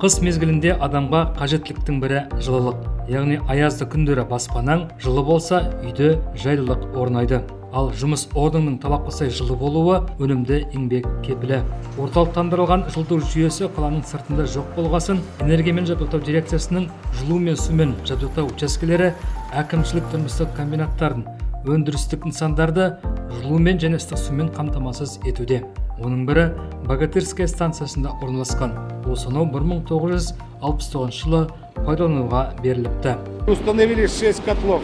Қыс мезгілінде адамға қажеттіліктің бірі – жылылық. Яғни аязды күндері баспанаң жылы болса, үйде жайлылық орнайды. Ал жұмыс орныңның талапқа сай жылы болуы – өнімді еңбек кепілі. Орталықтандырылған жылыту жүйесі қаланың сыртында жоқ болғасын, энергиямен жабдықтау дирекциясының жылу мен сумен жабдықтау учаскелері әкімшілік тұрмыстық комбинаттарын, өндірістік нысандарды жылумен және ыстық сумен қамтамасыз етуде. Оның бірі Богатырская станциясында орналасқан. Ол сонау 1969 жылы пайдалануға беріліпті. Установили 6 котлов.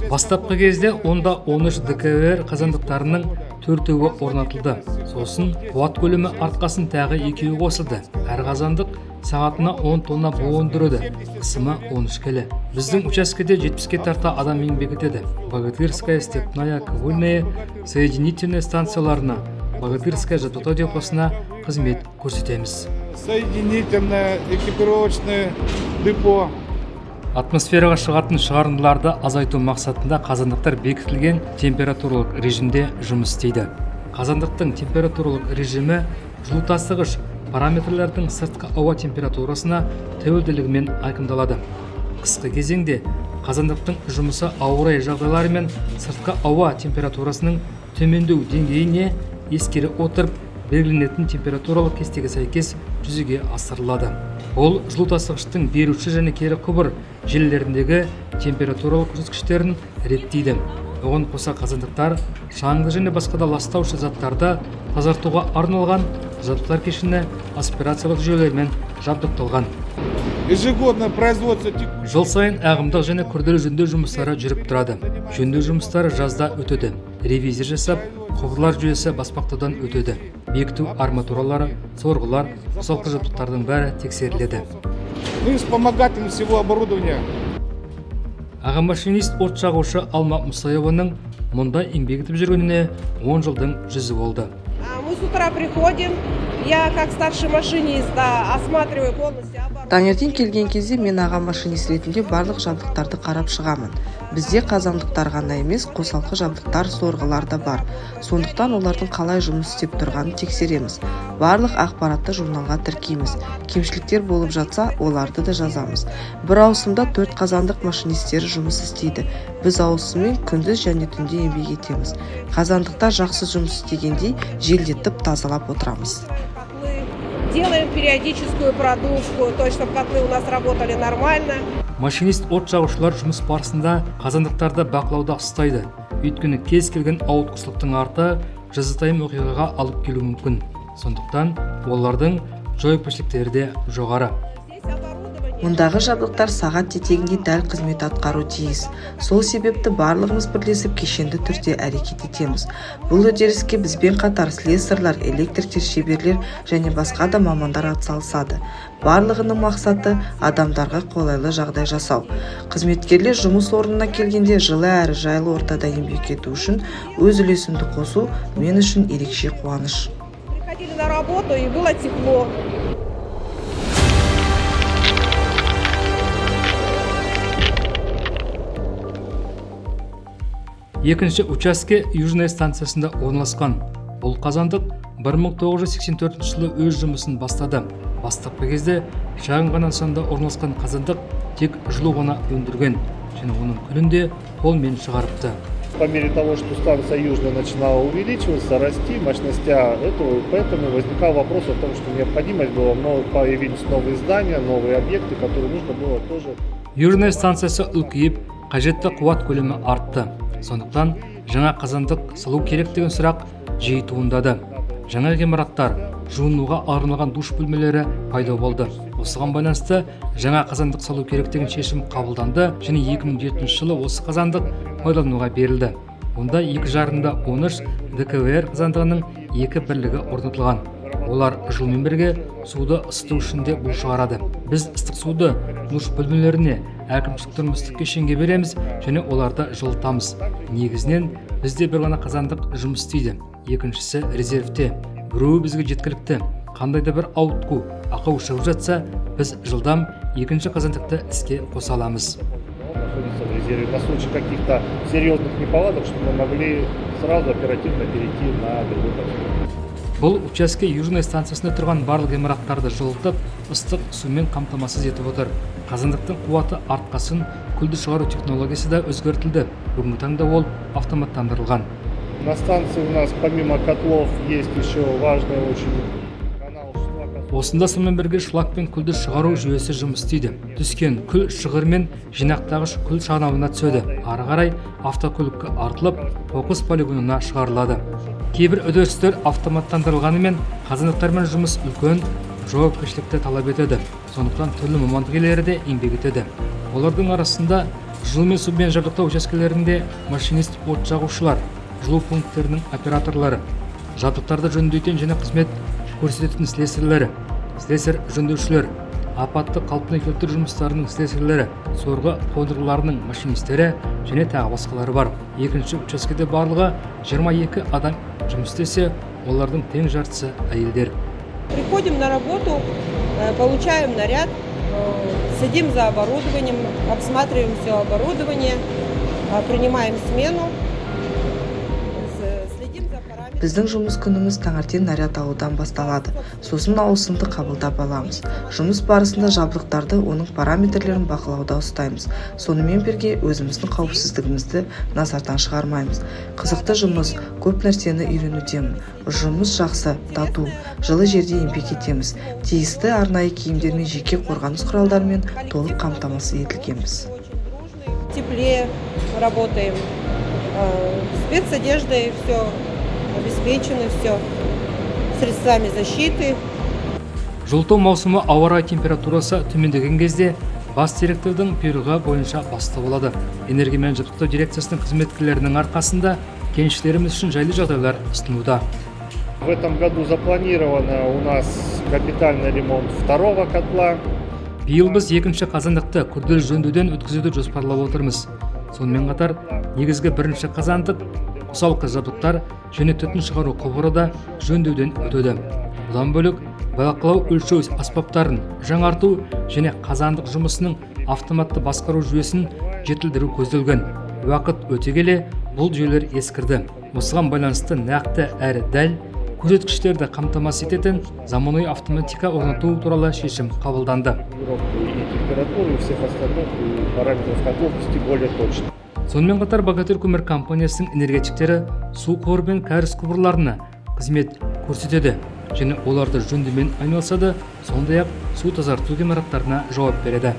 Бастапқы кезде онда 13 ДКВР қазандықтарының төртеуі орнатылды. Сосын қуат көлемі артқасын тағы екеуі қосылды. Әр қазандық сағатына 10 тонна бу өндіреді, қысымы 13 келі. Біздің учаскеде 70-ке тарта адам еңбек етеді. Богатырская, Степная, Ковыльная, Соединительная станцияларына, Богатырская жабдықтау депосына қызмет көрсетеміз. Соединительное, экипировочное депо. Атмосфераға шығатын шығарындыларды азайту мақсатында қазандықтар бекітілген температуралық режимде жұмыс істейді. Қазандықтың температуралық режимі жылу тасығыш параметрлердің сыртқы ауа температурасына тәуелділігімен айқындалады. Қысқы кезеңде қазандықтың жұмысы ауа райы жағдайлары мен сыртқы ауа температурасының төмендеу деңгейіне ескере отырып белгіленетін температуралық кестеге сәйкес жүзеге асырылады. Ол жылу тасығыштың беруші және кері құбыр желілеріндегі температуралық көрсеткіштерін реттейді. Оған қоса қазандықтар шаңды және басқа да ластаушы заттарды тазартуға арналған жабдықтар кешені аспирациялық жүйелермен жабдықталған. Ежегодно производится текущий Жыл сайын ағымдық және күрделі жөндеу жұмыстары жүріп тұрады. Жөндеу жұмыстары жазда өтеді. Ревизия жасап, құбырлар жүйесі баспақтаудан өтеді. Бекіту арматуралары, сорғылар, қосалқы жабдықтардың бәрі тексеріледі. Ну и вспомогательным всего оборудования. Аға машинист, от жағушы Алма Мұсаеваның мұнда еңбек етіп жүргеніне 10 жылдың жүзі болды. Мы с утра приходим, я как старший машинист, да, осматриваю полностью оборудование. Таңертең келген кезде мен аға машинист ретінде барлық жабдықтарды қарап шығамын. Бізде қазандықтар ғана емес, қосалқы жабдықтар, сорғылар да бар. Сондықтан олардың қалай жұмыс істеп тұрғанын тексереміз. Барлық ақпаратты журналға тіркейміз. Кемшіліктер болып жатса, оларды да жазамыз. Бір ауысымда төрт қазандық машинистері жұмыс істейді. Біз ауысыммен күндіз және түнде еңбек етеміз. Қазандықтар жақсы жұмыс істегендей желдетіп, тазалап отырамыз. Котлы. Делаем периодическую продувку, то есть чтобы котлы у нас работали нормально. Машинист, от жағушылар жұмыс барысында қазандықтарды бақылауда ұстайды. Өйткені кез келген ауытқушылықтың арты жазатайым оқиғаға алып келуі мүмкін. Сондықтан олардың жауапкершіліктері де жоғары. Здесь оборудование. Мұндағы жабдықтар сағат тетегіндей дәл қызмет атқару тиіс. Сол себепті барлығымыз бірлесіп, кешенді түрде әрекет етеміз. Бұл үдеріске бізбен қатар слесарьлар, электриктер, шеберлер және басқа да мамандар атсалысады. Барлығының мақсаты – адамдарға қолайлы жағдай жасау. Қызметкерлер жұмыс орнына келгенде жылы әрі жайлы ортада еңбек ету үшін өз үлесімді қосу мен үшін ерекше қуаныш. Приходили на работу, и было тепло. Екінші учаске Южная станциясында орналасқан. Бұл қазандық 1984 жылы өз жұмысын бастады. Бастапқы кезде шағын ғана нысанда орналасқан қазандық тек жылу ғана өндірген және оның күлін де қолмен шығарыпты. По мере того, что станция Южная начинала увеличиваться, расти, мощностя этого, поэтому возникал вопрос о том, что необходимость была, но появились новые здания, новые объекты, которые нужно было тоже. Южная станциясы үлкейіп, қажетті қуат көлемі артты. Сондықтан жаңа қазандық салу керек деген сұрақ жиі туындады. Жаңа ғимараттар, жуынуға арналған душ бөлмелері пайда болды. Осыған байланысты жаңа қазандық салу керек деген шешім қабылданды және 2007 жылы осы қазандық пайдалануға берілді. Онда 2,5 13 ДКВР қазандығының екі бірлігі орнатылған. Олар жылумен бірге суды ысыту үшін де бу шығарады. Біз ыстық суды душ бөлмелеріне, әкімшілік тұрмыстық кешенге береміз және оларды жылытамыз. Негізінен бізде бір ғана қазандық жұмыс істейді, екіншісі резервте. Біреуі бізге жеткілікті. Қандай да бір ауытқу, ақау шығып жатса, біз жылдам екінші қазандықты іске қоса аламыз. Он находится в резерве на случай каких-то серьезных неполадок, чтобы мы могли сразу оперативно перейти на другой котел. Бұл учаске Южный станциясында тұрған барлық ғимараттарды жылытып, ыстық сумен қамтамасыз етіп отыр. Қазандықтың қуаты артқасын, күлді шығару технологиясы да өзгертілді. Бүгінгі таңда ол автоматтандырылған. На станции у нас, помимо котлов, есть еще важный очень канал шлака. Осында сонымен бірге шлак пен күлді шығару жүйесі жұмыс істейді. Түскен күл шығыр мен жинақтағыш күл шанауына түседі. Ары қарай автокөлікке артылып, қоқыс полигонына шығарылады. Кейбір үдерістер автоматтандырылғанымен, қазандықтармен жұмыс үлкен жауапкершілікті талап етеді. Сондықтан түрлі мамандық иелері де еңбек етеді. Олардың арасында жылу мен сумен жабдықтау учаскелерінде машинист, от жағушылар, жылу пункттерінің операторлары, жабдықтарды жөндейтін және қызмет көрсететін слесарьлері, слесарь жөндеушілер, апатты қалпына келтіру жұмыстарының слесарьлері, сорғы қондырғыларының машинистері және тағы басқалары бар. Екінші учаскеде барлығы 22 адам жұмыс істесе, олардың тең жартысы әйелдер. Приходим на работу, получаем наряд, следим за оборудованием, обсматриваем все оборудование, принимаем смену, следим за параметрами. Біздің жұмыс күніміз таңертең наряд алудан басталады. Сосын ауысымды қабылдап аламыз. Жұмыс барысында жабдықтарды, оның параметрлерін бақылауда ұстаймыз. Сонымен бірге өзіміздің қауіпсіздігімізді назардан шығармаймыз. Қызықты жұмыс, көп нәрсені үйренудемін. Ұжымымыз жақсы, тату, жылы жерде еңбек етеміз. Тиісті арнайы киімдермен, жеке қорғаныс құралдарымен толық қамтамасыз етілгенбіз. Очень дружный, в тепле работаем, спецодеждой все обеспечено, все средствами защиты. Жылыту маусымы ауа райы температурасы төмендеген кезде бас директордың бұйрығы бойынша бастау алады. Энергиямен жабдықтау дирекциясының қызметкерлерінің арқасында кеншілеріміз үшін жайлы жағдайлар ұсынуда. В этом году запланировано у нас капитальный ремонт второго котла. Биыл біз екінші қазандықты күрделі жөндеуден өткізуді жоспарлап отырмыз. Сонымен қатар негізгі бірінші қазандық, қосалқы жабдықтар және түтін шығару құбыры да жөндеуден өтеді. Бұдан бөлек, бақылау өлшеу аспаптарын жаңарту және қазандық жұмысының автоматты басқару жүйесін жетілдіру көзделген. Уақыт өте келе бұл жүйелер ескірді. Осыған байланысты нақты әрі дәл көрсеткіштерді қамтамасыз ететін заманауи автоматика орнату туралы шешім қабылданды. Регулировку и температуры, и всех остальных и параметров котлов вести более точно. Сонымен қатар «Богатырь» көмір компаниясының энергетиктері су құбыры мен кәріз құбырларына қызмет көрсетеді және оларды жөндеумен айналысады, сондай ақ су тазарту ғимараттарына жауап береді.